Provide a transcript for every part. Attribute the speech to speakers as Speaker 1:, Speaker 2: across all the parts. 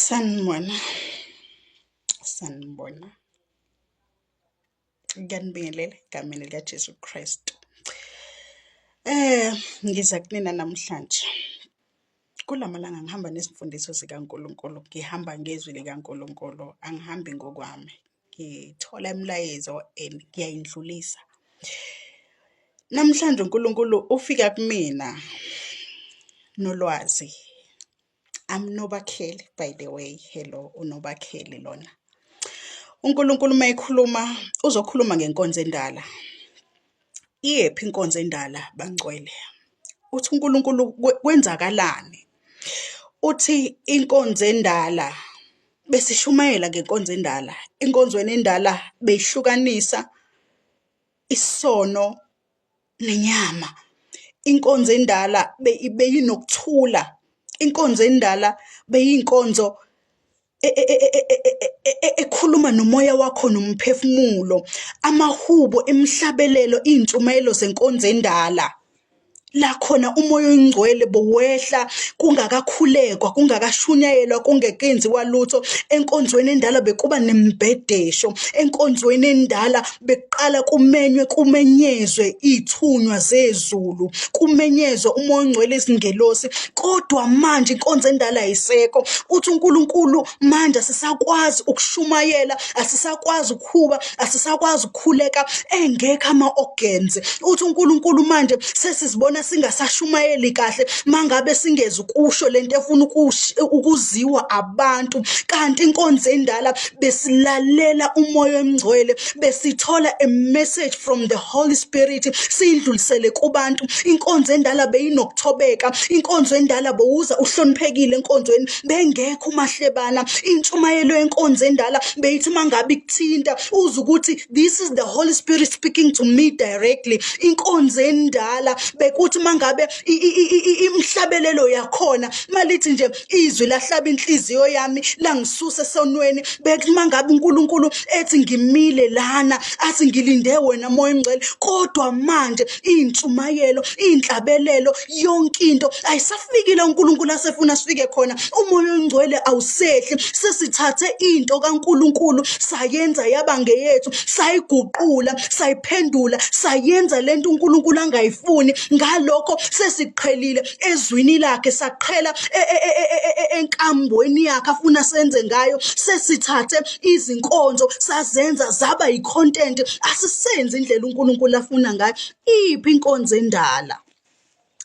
Speaker 1: Sanibona, sanibona. Ngiyanibingelela egameni likaJesu Kristu. Ngiza kunina namhlanje. Kulamalanga ngihamba nezimfundiso zikaNkulunkulu, ngihamba ngezwi likaNkulunkulu, angihambi ngokwami. Ngithola imilayezo and ngiyayindlulisa. Namhlanje uNkulunkulu ufika kumina nolwazi. I'm Nobakheli, by the way. Hello, uNobakheli lona. UNkulunkulu uma ekhuluma uzokhuluma ngenkonzo endala. Iyephi inkonzo endala bangcwele? Uthi uNkulunkulu kwenzakalani? Uthi inkonzo endala besishumayela ngenkonzo endala. Enkonzweni endala beyihlukanisa isono nenyama. Inkonzo endala beyinokuthula. Inkonzo endala beyinkonzo ekhuluma nomoya wakho nomphefumulo. Amahubo, imihlabelelo, iy'ntshumayelo zenkonzo endala. La khona umoya oyingcwele bowehla kungakakhulekwa, kungakashunyayelwa, kungekenziwa lutho. Enkonzweni endala bekuba nembhedesho. Enkonzweni endala bekuqala kumenywe, kumenyezwe iy'thunywa zezulu, kumenyezwe umoya oyingcwele, izingelosi. Kodwa manje inkonzo endala ayisekho. Uthi uNkulunkulu manje asisakwazi ukushumayela, asisakwazi ukuhuba, asisakwazi ukukhuleka engekho ama-organs. Uthi uNkulunkulu manje sesizibona singasashumayeli kahle mangabe singezi ukusho lento efuna ukuziwa abantu. Kanti inkonzo endala besilalela umoya oyingcwele, besithola a message from the Holy Spirit siyidlulisele kubantu. Inkonzo endala beyinokuthobeka, inkonzo endala bowuza uhloniphekile enkonzweni, bengekho umahlebana. Intshumayelo yenkonzo endala beyithi mangabe ikuthinta uze ukuthi this is the Holy Spirit speaking to me directly. Inkonzo endala bekuthi mangabe imihlabelelo yakhona malithi nje izwi lahlaba inhliziyo yami langisusa esonweni, bekuthi mangabe uNkulunkulu ethi ngimile lana athi ngilinde wena moya oyingcwele. Kodwa manje iy'ntshumayelo, iy'nhlabelelo, yonke into ayisafikile uNkulunkulu asefuna sifike khona. Umoya oyingcwele awusehli. Sesithathe into kaNkulunkulu sayenza yaba ngeyethu, sayiguqula, sayiphendula, sayenza lento uNkulunkulu angayifuni. Ngalokho sesiqhelile ezwini lakhe, saqhela enkambweni yakhe afuna senze ngayo. Sesithathe izinkonzo sazenza zaba yi-content, asisenzi indlela uNkulunkulu afuna ngayo. Iphi inkonzo endala?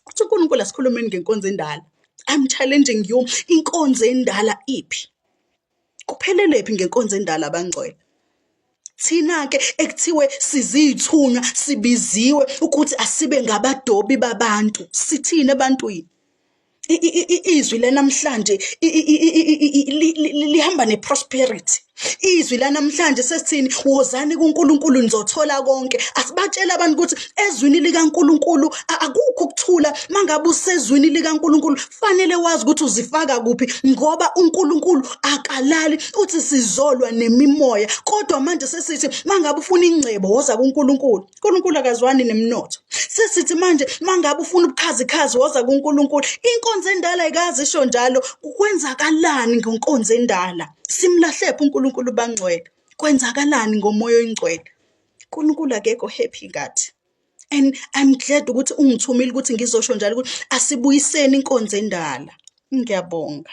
Speaker 1: Uthi uNkulunkulu asikhulumeni ngenkonzo endala. I'm challenging you. Inkonzo endala iphi? Kuphelele phi ngenkonzo endala abangcwele? Thina-ke ekuthiwe sizithunywa, sibiziwe ukuthi asibe ngabadobi babantu. Sithini ebantwini? Izwi lanamhlanje lihamba ne-prosperity. Izwi lanamhlanje sesithini? Wozani kuNkulunkulu nizothola konke. Asibatshele abantu ukuthi ezwini likaNkulunkulu akukho ukuthula. Mangabe usezwini likaNkulunkulu fanele wazi ukuthi uzifaka kuphi, ngoba uNkulunkulu akalali. Uthi sizolwa nemimoya. Kodwa manje sesithi mangabe ufuna ingcebo woza kuNkulunkulu. uNkulunkulu akazwani nemnotho. Sesithi manje mangabe ufuna ubukhazikhazi woza kuNkulunkulu. Inkonzo endala ayikaze isho njalo. Kwenzakalani ngenkonzo endala? Simlahlephi uNkulunkulu bangcwele? Kwenzakalani ngomoya oyingcwele? uNkulunkulu akekho happy ngathi. And I'm glad ukuthi ungithumile ukuthi ngizosho njalo ukuthi asibuyiseni inkonzo endala. Ngiyabonga.